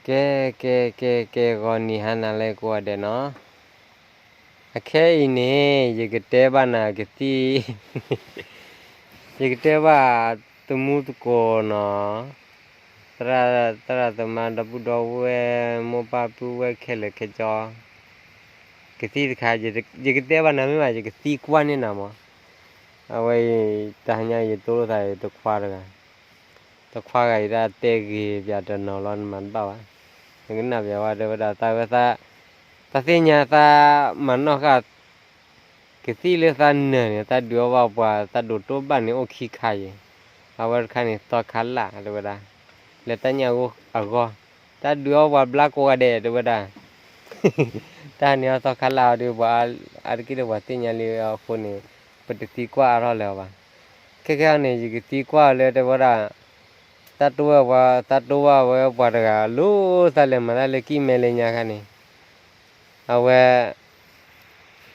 ကဲ ကဲ ကဲ ကဲ ဂီၤနံၤဟါနၤလၢကိးဂၤဒဲးနီၤ, အခဲအံၤန့ၣ် ယကတဲဘၣ်နၤကသံၣ်, ယကတဲဘၣ်သမူသကိးနီၤ, သရၣ်သမါဒီပုၢ်ဒီဝဲၢ် မိၢ်ပၢ်ပုၢ်ဝဲၢ်ခဲလၢာ်ခဲဆ့, ကသံၣ်တခါ ယကတဲဘၣ်နၤမ့ၢ်ဘၣ် ယကသံကွၢ်န့ၢ်နၤမး, အဝဲအံၤ တဟါညါယတိလိာ်သးတခွါတဂၤ တခွါဂၤအံၤဒၣ်တဲဂ့ၤပၠးတနီၤလီၤ နမၤတဘၣ်ဘၣ်, နကနၣ်ပၠးဝဲတဲဝဲဒၣ် သးဝဲသး, သးသ့ၣ်ညါသးမၤနီၣ်ဃာ် ကသံၣ်လၢသးနၢၤန့ၣ် သးဒုးအီၣ်ဘၣ်ပှၤ သးဒိးတိၢ်ဘၣ်န့ၣ်အိၣ်ခံခါအံၤ, အဝဲတခါန့ၣ်သီခါလၢ်တဲဝဲဒၣ်, လၢတၢ်ညၣ်အဂီၢ်, တၢ်ဒုးအီၣ်ပှၤဘျါကိးဂၤဒဲးတဲဝဲဒၣ်, တၢ်န့ၣ်အသီခါလၢ်အီၤဒီးပှၤအါတက့ၢ်ဒီးပှၤသ့ၣ်ညါလံအဃိန့ၣ်, ပတသံကွၢ်အါထီၣ်လၢၤအီၤဘၣ်, ခဲခဲအံၤန့ၣ် ယကသံကွၢ်အီၤလၢတဲဝဲဒၣ် တၢ်တိၢ်ဝဲပှၤ တၢ်တိၢ်ဘၣ်ဝဲပှၤတဂၤ လိၣ်သးလဲၤမၤတၢ်လၢကံၢ်မဲလၢညါခါန့ၣ်, အဝဲ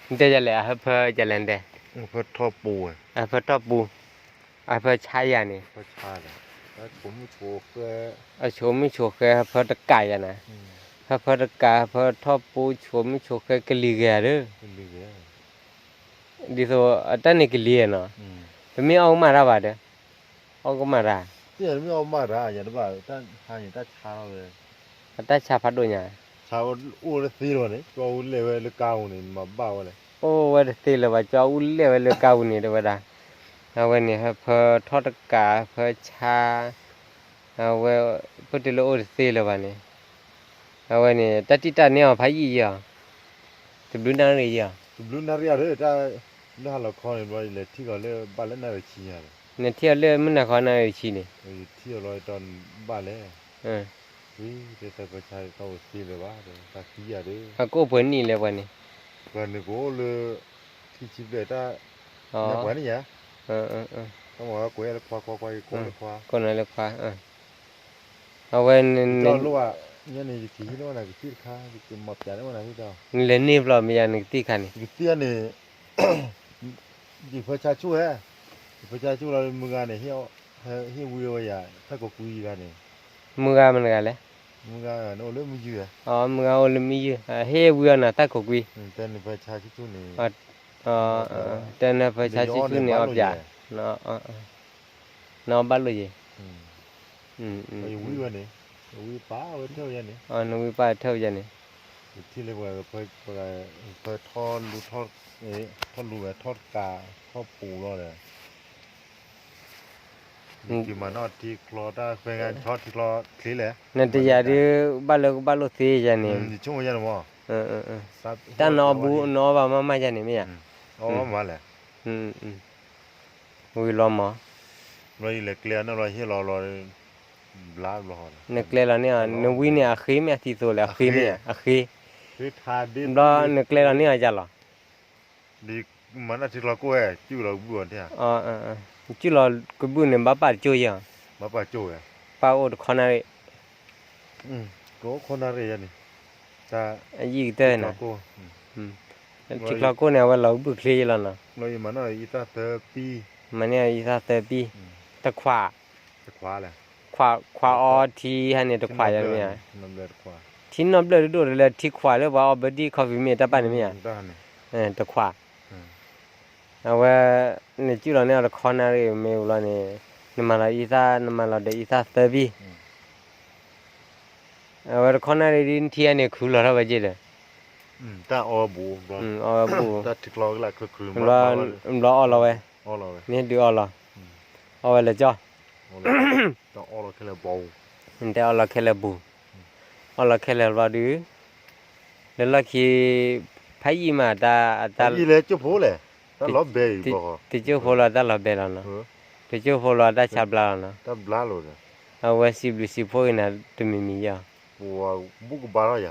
နတဲယၤလဲၣ် အဟၢဖၢယၤလဲၣ်နတဲ, အဟၢဖၢထီၣ်ပူၤ, အဟၢဖၢဆါယၤန့ၣ်, အဆိမိၣ်ဆိဃဲ ဟၢဖၢတကးယၤန့ၣ်, ဟၢဖၢတကး ဟၢဖၢထီၣ်ပူၤ ဆိမိၣ်ဆိဃဲကလံၤဂဲၤဧါဒီး, ဒ်သိးအတၢ်န့ၣ်ကလံၤနီၤ, ပမ့ၢ်အီၣ်ကမၣ်တၢ်ဘၣ်ဒီး, အီၣ်ကမၣ်တၢ် အတၢ်ဆါဖးဒိၣ်ညါ, အိၣ်ဝဲတသ့လၢၤဘၣ် ကၠီအူလဲၣ်ဝဲလၢကါပူၤန့ၣ် တဲဝဲဒၣ်, အဝဲန့ၣ် ဟၢဖၢထီၣ်တကး ဟၢဖၢဆါ, အဝဲ ပတုၤလၢအိၣ်တသ့လၢၤဘၣ်န့ၣ်, အဝဲန့ၣ် တၢ်တံၢ်တၢ်န့ၢ်အီၤဖးယံာ်ယံာ်အီၤ, တဘျုးနၣ်ရံၣ်ယံာ်အီၤ, တဘျုးနၣ်ရံၣ်အီၤဒီး တၢ်လၢဟါလီၤခီန့ၣ် ဘျီယလဲၤထံၣ်အီၤလၢဘၣ်လၢနၣ်ရံၣ်ဆံညါန့ၣ်, နထံၣ်အီၤလၢမုၢ်နၤခီနၣ်ရံၣ်ဆံန့ၣ်, ယထံၣ်အီၤလီၤတဘၣ်လဲၣ် ဝံၤတဲသၢဖၢဆါတၢ်အိၣ်သ့လၢၤဘၣ်ဒီး တၢ်သံယၤဒီး, အကအိၣ်ပှဲၤနံၣ်လဲၣ်ပှၤန့ၣ်, ပှၤန့ၣ်ကအိၣ်လၢ ထံဆံဘျဲၣ်တၢ်, ပှၤန့ၣ်ယါ, တၢ်မၤဝဲကွဲးလၢခွါခွါခွါ ယကိးလၢခွါ, ကိးနၤလၢခွါ, အဝဲ ညါန့ၣ် ယကဟံးန့ၢ်ဝဲနၤကသံၣ်တခါ, ယကမၤပျးန့ၢ်ဝဲနၤဒ်သိး, နလဲၤန့ၢ်ဘျီမ့ၢ်ယါ နကသံၣ်တခါန့ၣ်, ယကသံၣ်န့ၣ် ယဖၢဆါဆူၣ်ဟဲ, ယဖၢဆါဆူၣ်လီၤ မုၢ်ဂၤန့ၣ် ဟ့ၣ်ဝံၤဝဲယၤ တၢ်ကိးကွံဂၤန့ၣ်, မုၢ်ဂၤမနုၤဂၤလဲၣ်, မုၢ်ဂၤန့ၣ်အိၣ်လၢမုၢ်ယုၢ်, မုၢ်ဂၤအိၣ်လၢမုၢ်ယုၢ်, ဟ့ၣ်ဝံၤအီၤနၤတၢ်ကိးကွံ, တဲနဖၢဆါဆူၣ်ဆူၣ်န့ၣ်, တဲနဖၢဆါဆူၣ်ဆူၣ်န့ၣ်အီပျး, နအီဘၣ်လိာ်ယဲ, ဝံၤဝဲန့ၣ်, ဝံပာ်ဝဲထၢၣ်ဝဲယါန့ၣ်, နဝံပာ်ထၢၣ်ဝဲယါန့ၣ်, ထံၣ်လၢပှၤ ပှၤထီၣ်လူၤထီၣ်, ထီၣ်လူၤဝဲထီၣ်တကး ထီၣ်ပူၤလီၤဒီး, မၤနီၣ်ထံချီတၢ်ဃဲဂၤ ထီၣ်ထံချီချ့လဲၣ်, နတယၤဒုး ဘၣ်လၢကဘၣ်လိာ်သ့ယါန့ၣ်, ဆိကမိၣ်ယါန့ၣ်မး, တၢ်နအီဘၣ် နအီဘၣ်မးမးယါန့ၣ်မ့ၢ်ယါ, အီဘၣ်မးလဲၣ် ဝံၤလီၤမး, ဘျီယလဲၤကျဲအီၤန့ၣ်ဘျီဟ့ၣ်လီၤဘျီ, ဘျါဘျီ, နကျဲလီၤန့ၢ်အီၤ နဝံန့ၣ် အဃ့မ့ၢ်အသံသိးလဲၣ် အဃ့မ့ၢ် အဃ့, ဘျီနကျဲလီၤန့ၢ်အီၤယါလီၤ, မၤနၢၤထံချီကိၣ်ဝဲ ကုၢ်လီၤကဘုၣ်အီၤ, ကုၢ်လီၤကဘုၣ်န့ၣ် ဘၣ်ပာ်တကၠိၢ်ယဲၢ်, ဘၣ်ပာ်ကၠိၢ်ဝဲ, ပာ်အိၣ်တခီနၣ်ရံၣ်, ကအိၣ်ခီနၣ်ရံၣ်ယဲၢ်န့ၣ်, အယံာ်ကတၢၢ်န့ၣ်, ထံချီကိၣ်န့ၣ် အဝဲလီၤကဘုၣ်ချ့ယဲၢ်လီၤနီၤ, မၤန့ၢ်အီၤ ယသၣ်သၢပံၢ်, မၤန့ၢ်အီၤယသၣ်သၢပံၢ်, တခွး, ခွးအီထံဟဲန့ၣ်တခွးယဲၢ်န့ၣ်မ့ၢ်ဧါ, ထံနီၣ်ဘျၢၣ်တဒိၣ်တလၢထံခွးလၢပှၤအီဘၢဒံၣ် coffee မ့ၢ်တၢ်ပာ်န့ၣ်မ့ၢ်ဧါ, တခွး, အဝဲ, နကုၢ်လီၤန့ၢ်အီၤတခီနၣ်ရံၣ်မ့ၢ်ဝံၤလီၤန့ၣ်, နမၤလီၤအံသၣ် နမၤလီၤဒီးအံသၣ်သၢပံၢ်, အဝဲတခီနၣ်ရံၣ်ဒ်နထံၣ်န့ၣ် ခုလီၤထီၣ်ဝဲက့ၤဒီး, တၢ်အီဘိ, ဘျီအီလီၤဝဲ, မ့ၢ်ဒုးအီလီၤ, အီဝဲလၢကၠီ, တဲအီလီၤခဲလၢာ်ပူၤ, အီလီၤခဲလၢာ်ဘျီဒုး, လၢလီၢ်ခံ, ဖးယံာ်မး တၢ်, တကၠိၢ်ဖိလီၤတၢ်လီၤဘဲလီၤနီၤ, တကၠိၢ်ဖိလီၤတၢ်ဆါဘျါလီၤနီၤ, အဝဲစံးဘျုးစံးဖှိၣ်က့ၤနၤတမံၤမံၤယဲၢ်, ပဘူၣ်ကဘါထီၣ်ယၤ,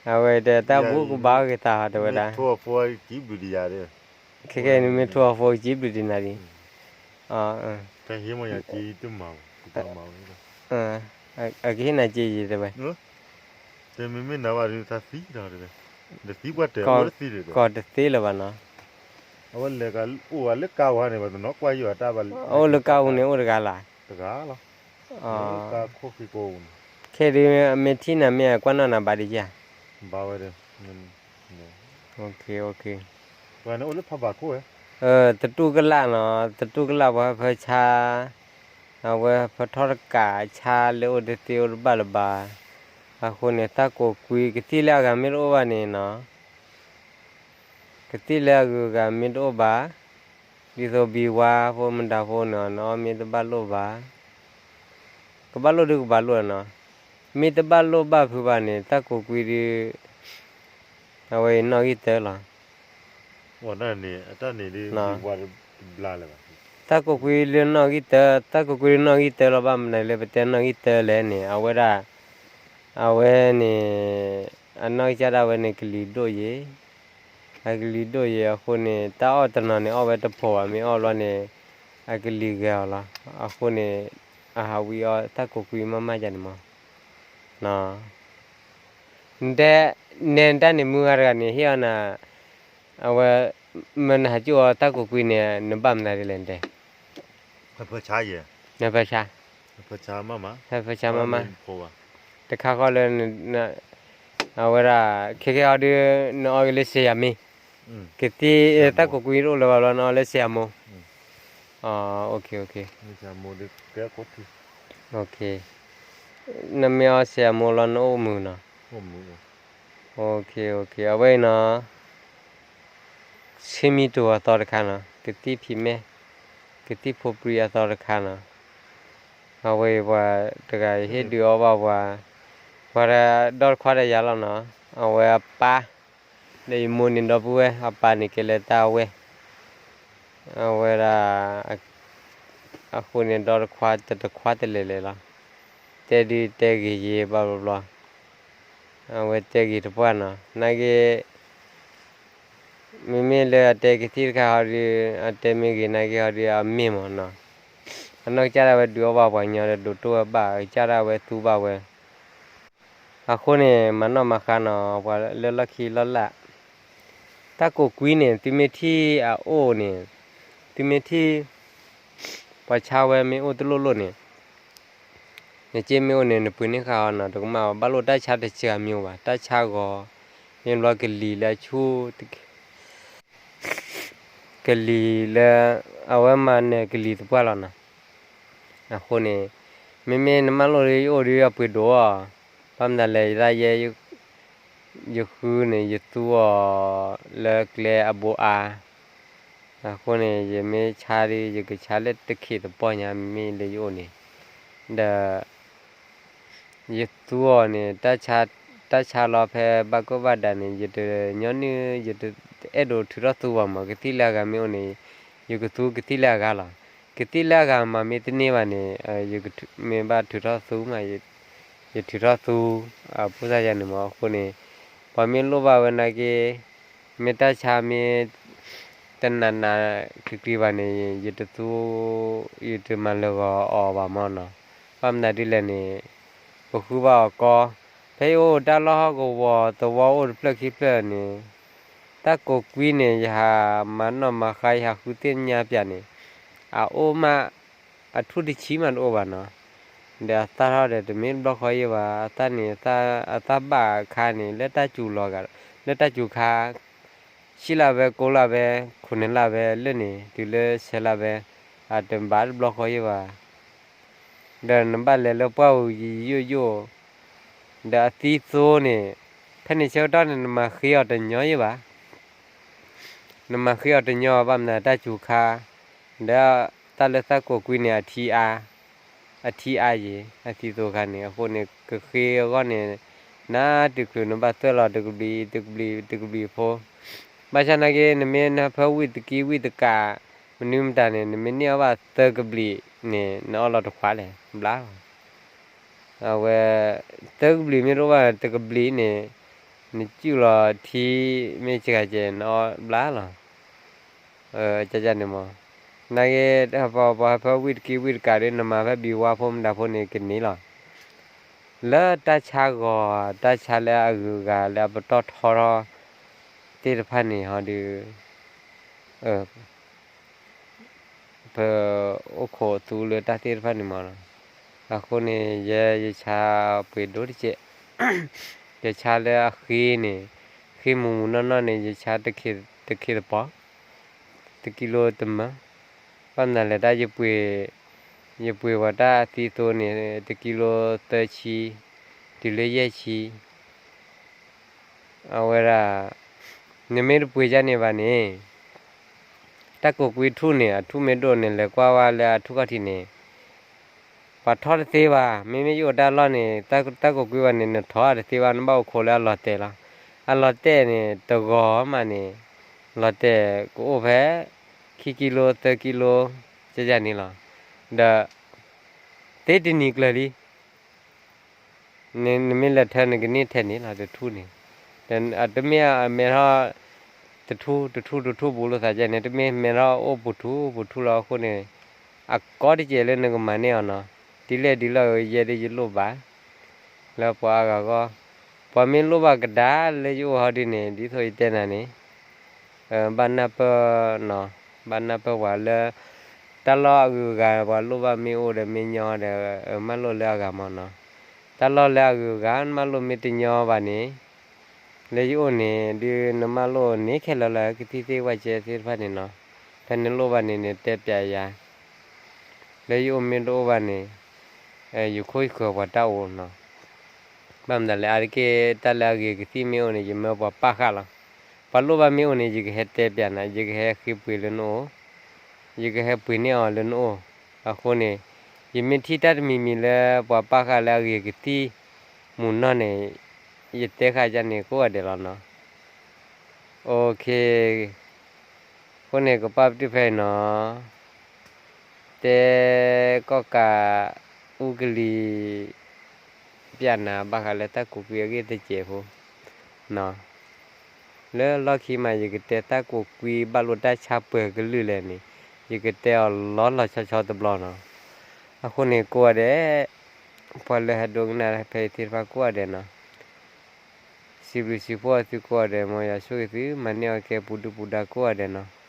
အဝဲတဲတၢ်ဘူၣ်ကဘါက့ၤသးတဲဝဲဒၣ်, ခဲကဲန့ၣ်မ့ၢ်ထိၣ်အဖိကစံးဘျုးဒံးနၤဒံး, အကဟ့ၣ်နၤက့ၤယတဲဝဲ, တမ့မ့ၢ်နၤဘၣ်ဒုးသးသံဒီး, ကီၢ်တသ့လၢၤဘၣ်နီၤ, အဝဲလဲၤအိၣ်ဝဲလၢကါဝါန့ၣ် ပှၤတနီၤကွၢ်ယိာ်တၢ်ဘၣ်, အိၣ်လၢကါဝါန့ၣ်အိၣ်တဂၤလၢ်, တဂၤလီၤ, ခဲဒုးမ့ၢ်ထံၣ်နၤမ့ၢ်အကွၢ်နီၣ်နၤဘၣ်ဒံးဧါ. သတူၢ်ကလာ်နီၤ, သတူၢ်ကလာ်ပှၤဟၢဖၢဆါ, အဝဲဟၢဖၢထီၣ်တကးဆါလၢအိၣ်တသ့အိၣ်တဘၣ်လၢၤဘၣ်. အဃိန့ၣ် သၣ်ကိးကွံကသံၣ်လၢအဂၤမ့ၢ်တအိၣ်ဘၣ်န့ၣ်နီၤ, ကသံၣ်လၢအဂၤမ့ၢ်တအိၣ်ဘၣ်, ဒ်သိးဘံဝါဖိမတၤဖိန့ၣ် နအီၣ်မ့ၢ်တဘၣ်လိၣ်ဘၣ်, ကဘၣ်လိၣ်ဒုးကဘၣ်လိၣ်နီၤ, မ့ၢ်တဘၣ်လိၣ်ဘၣ်ဖုးဘၣ်န့ၣ် သၣ်ကိးကွံဒုး အဝဲအံၤနီၣ်ဂံၢ်တၢလီၤ. သၣ်ကိးကွံလၢနီၣ်ဂံၢ်တၢ, သၣ်ကိးကွံလၢနီၣ်ဂံၢ်တၢလီၤဘၣ်မနုၤလၢပတဲနီၣ်ဂံၢ်တၢလဲၣ်န့ၣ် အဝဲဒၣ်, အဝဲန့ၣ်, အနီၢ်ကစၢ်ဒၣ်ဝဲန့ၣ်ကလံၤဒိၣ်ယဲၢ်, အကလံၤဒိၣ်ယဲၢ်အဃိန့ၣ် တၢ်အီၣ်တနီၤန့ၣ် အီၣ်ဝဲတဖိးဘၣ် မ့ၢ်အီၣ်ဘျီန့ၣ်, အကလံၤဂဲၤအီၤလီၤ. အဃိန့ၣ်, အဟးဝံအီၣ်သၣ်ကိးကွံမးမးယၤန့ၣ်မး, တဲ, နဲနတၢ်န့ၣ်မုၢ်ဂၤတဂၤန့ၣ် ဟ့ၣ်အီၤနၤ, အဝဲ, မ့ၢ်နဟးကၠိၣ်အီၤတၢ်ကိးကွံန့ၣ် နဘၣ်မနုၤဒ်လဲၣ်တဲ, နဖၢဆါ, နဖၢဆါမးမး, တခါဃီလၢ, အဝဲဒၣ်, ခဲကဲအီၤဒုး, နအီၣ်က့ၤလၢစ့ယၤမ့ၢ်, ကသံၣ်တၢ်ကိးကွံတအိၣ်လၢၤဘၣ်ဘျီ နအီၣ်လၢစ့ယၤမိၢ်, နမ့ၢ်အီၣ်စ့ယၤမိၢ်လီၤနအိၣ်မုာ်နီၤ, အဝဲအံၤနီၤ ဆ့မံတိၤအသီတခါနီၤ, ကသံၣ်ဖံးမဲာ်, ကသံၣ်ဖိပြံအသီတခါနီၤ, အဝဲအံၤပှၤတဂၤအံၤဟ့ၣ်ဒုးအီၣ်ဘၣ်ပှၤ, ပှၤဒီတခွါဒီးယၤလီၤနီၤ, အဝဲအပၢ်, ဒီးယမိၢ်န့ၣ်ဒီပုၢ်ဝဲၢ် အပၢ်န့ၣ်ကဲလၢတၢ်ဝဲၢ်, အဝဲဒၣ်, အဃိန့ၣ်ဒီတခွါ တတခွါတလဲၤလဲၤလီၤ, တဲဒုးတဲဂ့ၤယဲၢ်ဘၣ်ဘျီဘျီ, အဝဲတဲဂ့ၤတပှၢ်နီၤ နာ်က့ မ့မ့ၢ်လၢအတဲကသံၣ်တခါဟီဒုး အတဲမ့ၢ်ဂ့ၤနာ်က့ဟီဒုးအမ့ၢ်မးနီၤ, အနီၢ်ကစၢ်ဒၣ်ဝဲဒုးအီၣ်ဘၣ်ပှၤညီဒီးဒိးတိၢ်ဝဲဘၣ် ကစၢ်ဒၣ်ဝဲသူဘၣ်ဝဲ, အဃိန့ၣ် မၤနီၣ်မၤဃါနီၤ ပှၤလၢလီၢ်ခံလီၢ်လၢ်, တၢ်ကိးကွံန့ၣ် သုမ့ၢ်ထံၣ်အအိၣ်န့ၣ်, သုမ့ၢ်ထံၣ် ပှၤဆါဝဲမ့ၢ်အိၣ်တလိၣ်လိၣ်န့ၣ် နစ့မ့ၢ်အိၣ်န့ၣ် နပှ့ၤန့ၢ်ဃာ်အီၤနီၤ တကမၣ်ဘၣ် ဘၣ်လိၣ်တၢ်ဆါတစှၤမံၤအိၣ်ဘၣ် တၢ်ဆါဂီၤ, မ့ၢ်ဘျီကလံၤလၢအဆူၣ်, ကလံၤလၢ, အဝဲမၤနၢၤကလံၤသပှၢ်လီၤနီၤ, အဃိန့ၣ်, မ့မ့ၢ်နမၢလိၣ်ဒ်ယအိၣ်ဒီးအပှ့ၤဒိၣ်အီၤ, ဘၣ်မနုၤလဲၣ် ယသးယဲ ယဃုန့ၣ် ယသူအီၤလၢကျဲအဘိအါ, အဃိန့ၣ် ယမ့ၢ်ဆါဒီး ယကဆါလၢတခ့ၣ်သပီၢ်ညါ မ့မ့ၢ်လၢယအိၣ်န့ၣ်, ဒီး ယသူအီၤန့ၣ် တၢ်ဆါလီၤဖဲဘၣ်ကိၢ်ဘၣ်ဒးန့ၣ် ယတညီနုၢ် ယတအဲၣ်ဒိးထုးထီၣ်သူဘၣ်မး ကသံၣ်လၢအဂၤမ့ၢ်အိၣ်န့ၣ်, ယကသူကသံၣ်လၢအဂၤလီၤ. ကသံၣ်လၢအဂၤမးမ့ၢ်တန့ၢ်ဘၣ်န့ၣ်, မ့ၢ်ဘၣ်ထုးထီၣ်သူမး, ယထုးထီၣ်သူ, အဖိသၣ်ယၤန့ၣ်မး အဃိန့ၣ်, ပှၤမ့ၢ်လိၣ်ဘၣ်ဝဲနာ်က့, မ့ၢ်တၢ်ဆါမ့ၢ် တနးနးကျံၤကျံၤဘၣ်န့ၣ် ယတသူ, ယတမၤလၢာ်ဂီၤအီၤဘၣ်မးနီၤ, ဘၣ်မနုၤဒ်လဲၣ်န့ၣ်, ပဃုဘၣ်အီၤကီ, ဖဲယအိၣ်တၢ်လီၢ်ဟီၣ်ကဝီၤသဝီအိၣ်တဖျၢၣ်ခံဖျၢၣ်န့ၣ်, တၢ်ကိးကွံန့ၣ် ယဟးမၤနီၣ်မၤဃါ ယဟးဃုသ့ၣ်ညါပၠးန့ၣ်, အအိၣ်မး, အထူၣ်တဆံမးတအိၣ်ဘၣ်နီၤ, ဒီးအသၣ်ထီၣ်ဒီးတမ့ၢ်တဘျီဃီယဲၢ်ဘၣ်, အသၣ်န့ၣ်, အသၣ်ဘၣ်အခါန့ၣ် လၢတၢ်စူၤလီၤဂာ်, လၢတၢ်စူၤခါ ဆံလၢဝဲ ကိးလၢဝဲ, ခိၣ်နၢ်လၢဝဲလၢန့ၣ် တုၤလၢဆဲးလၢဝဲ, အတဘၣ်တဘျီဃီယဲၢ်ဘၣ်, ဒီးနဘၣ်လဲၤလၢပှၢ်ပူၤယိယိယိ, ဒီးအသံသိန့ၣ်, ဖဲန့ၣ်ဆၢကတီၢ်န့ၣ် နမၤဃ့အီၤတညီယဲၢ်ဘၣ်, နမၤဃ့အီၤတညီ ဘၣ်မနုၤတၢ်စူၤခါ, ဒီးတၢ်လၢသၣ်ကိးကွံန့ၣ် အထံအါ, အထံအါယဲၢ် အသံသိခါန့ၣ် အဃိန့ၣ် ကဃ့အဂီၢ်န့ၣ်, နၤတုၤချုး နဘၣ်သွဲၣ်လီၤတကဘျံး တကဘျံး တကဘျံးဖိ, ဘၣ်ဆၣ်နာ်က့ နမ့ၢ်နၢ်ဖၢဝံၣ်တကံဝံၣ်တကး, မနုၤမတၤန့ၣ် နမ့ၢ်န့ၢ်အီၣ်ဘၣ်သၢကဘျံးန့ၣ် နအီၣ်လီၤတခွးလဲၣ် ဘျါလီၤ. အဝဲ, သၢကဘျံးမ့ၢ်တအိၣ်ဘၣ် တကဘျံးန့ၣ်, နစုၣ်လီၤထံ, မ့ၢ်စှၤကဲ နအီၣ်ဘျါလီၤ. န့ၣ်မး, နာ်က့, ပှၤဟၢဖၢဝံၣ်တကံဝံၣ်တကးဒီး နမၤဖဲဘံဝါဖိမတၤဖိန့ၣ်ကန့ၢ်လီၤ. လၢတၢ်ဆါဂီၤ, တၢ်ဆါလၢအဂုၤအဂၤလၢအပတီၢ်ထီထီၣ်သ့ၣ်တဖၣ်န့ၣ်ဟီဒီး, ပအိၣ်ခိးသူလၢတၢ်သ့ၣ်တဖၣ်န့ၣ်မးလီၤ. အဃိန့ၣ် ယဲယဆါပှ့ၤဒိၣ်တကဲး, ယဆါလၢအဃ့န့ၣ်, ဃ့မူးမူးနီၢ်နီၢ်န့ၣ် ယဆါတခ့သပီၤ, တကံလိတမၢ, ဘၣ်မနုၤလဲၣ်တၢ် ယပှ့ၤဝဲတၢ်အသံသိန့ၣ် တကံလိသၢဆံ, တုၤလၢယဲၢ်ဆံ အဝဲဒၣ် နမ့ၢ်တပှ့ၤဒ်န့ၣ်ဘၣ်န့ၣ်, တၢ်ကိးကွံထူၣ်န့ၣ် အထူၣ်မ့ၢ်ဒိၣ်န့ၣ် လဲၤကွၢ်ဝဲလၢအထူၣ်ခီၣ်ထံးန့ၣ်, ပှၤထီတသ့ဘၣ်. မ့မ့ၢ်ယအိၣ်တၢ်လီၢ်န့ၣ် တၢ်ကိးကွံဘၣ်န့ၣ် နထီတသ့ဘၣ်, နဘၣ်အိၣ်ခိးလၢအလီၤတဲာ်လီၤ. အလီၤတဲာ်န့ၣ် တဂီၤမးန့ၣ်, လီၤတဲာ်ကအိၣ်ဖဲ ခံကံလိ သၢကံလိ ကန့ၣ်လီၤ. ဒီး သ့တနံၤကျၢၤလံ နမ့ၢ်လဲၤထၢ နကန့ၢ်ထဲန့ၣ်လီၤ တထူၣ်န့ၣ်, တမ့ၢ်အမဲထီၣ် တထူၣ် တထူၣ် တထူၣ်ပူၤလိာ်သးကဲန့ၣ်, တမ့ၢ်မဲထီၣ်အိၣ်ပူၤထူၣ် ပူၤထူၣ်လီၤ. အဃိန့ၣ် အကီတကဲးလၢနကမၤန့ၢ်အီၤနီၤ, ဒ်လဲၣ်ဒ်လဲၣ်ဂ့ၤ ယဲဒ်ယလိၣ်ဘၣ် လၢပှၤအါဂၤအဂီၢ်, ပှၤမ့ၢ်လိၣ်ဘၣ်ကဒါလၢယအိၣ်ဟီဒ်န့ၣ် ဒ်သိးယတဲနၤန့ၣ် ဘၣ်နၢ်ပၢၢ်နီၤ, ဘၣ်နၢ်ပၢၢ်ပှၤလၢ တၢ်လီၢ်အဂုၤအဂၤ ပှၤလိၣ်ဘၣ်မ့ၢ်အိၣ်ဒီးမ့ၢ်ညီဒီး မၢလိၣ်လၢအဂၤမးနီၤ. တၢ်လီၢ်လၢအဂုၤအဂၤ နမၢလိၣ်မ့ၢ်တညီဘၣ်န့ၣ်, လၢယအိၣ်န့ၣ် ဒုးနမၢလိၣ်န့ၣ်ခဲလၢာ်လၢကသံၣ်သ့ၣ်ဝဲကဲသ့ၣ်တဖၣ်န့ၣ်နီၤ, ဖဲနလိၣ်ဘၣ်န့ၣ် နတဲပျးယၤ လၢယအိၣ်မ့ၢ်တအိၣ်ဘၣ်န့ၣ်, ယခိၣ်ယဃၢၤပှၤတၢ်အိၣ်နီၤ. ဘၣ်မနုၤလဲၣ် အါတက့ၢ် တၢ်လၢအဂ့ၤကသံၣ်မ့ၢ်အိၣ်န့ၣ် ယမၢပှၤပာ်ဃာ်လီၤ. ပှၤလိၣ်ဘၣ်မ့ၢ်အိၣ်န့ၣ် ယကဟဲတဲပျးနၤ, ယကဟဲဃ့ပှ့ၤလၢနအိၣ်, ယကဟဲပှ့ၤန့ၢ်အီၤလၢနအိၣ်. အဃိန့ၣ် ယမ့ၢ်ထံၣ်တၢ်တမံၤမံၤလၢပှၤပာ်ဃာ်လၢအဂ့ၤကသံၣ်မူးနီၢ်န့ၣ်, ယတဲဃာ်ယၤန့ၣ်ကိးဂၤဒဲးလီၤနီၤ. အဃိန့ၣ် ကပာ်ပတုာ်ဖဲအံၤနီၤ, တဲကီၢ်ကးအူကလံၤ ပျးနၤဘၣ်ဃးလၢတၢ်ကိးကွံအဂ့ၢ်တစဲးဖိနီၤ. လၢလီၢ်ခံမး ယကတဲတၢ်ကိးကွံဘၣ်လိာ်တၢ်ဆါပၢၤကလုာ်လဲၣ်န့ၣ်, ယကတဲအီၤလီၤလီၤဆီဆီတဘျီနီၤ. အဃိန့ၣ်ကိးဂၤဒဲး, ပှၤလၢဟဲဒိကနၣ်ဖဲအံၤသ့ၣ်တဖၣ်ကိးဂၤဒဲးနီၤ, စံးဘျုးစံးဖှိၣ်အီၤသုကိးဂၤဒဲး, မ်ယွၤဆိၣ်ဂ့ၤသု မၤန့ၢ်အီၤကဲပူၤဒုၣ်ပူၤဒါကိးဂၤဒဲးနီၤ.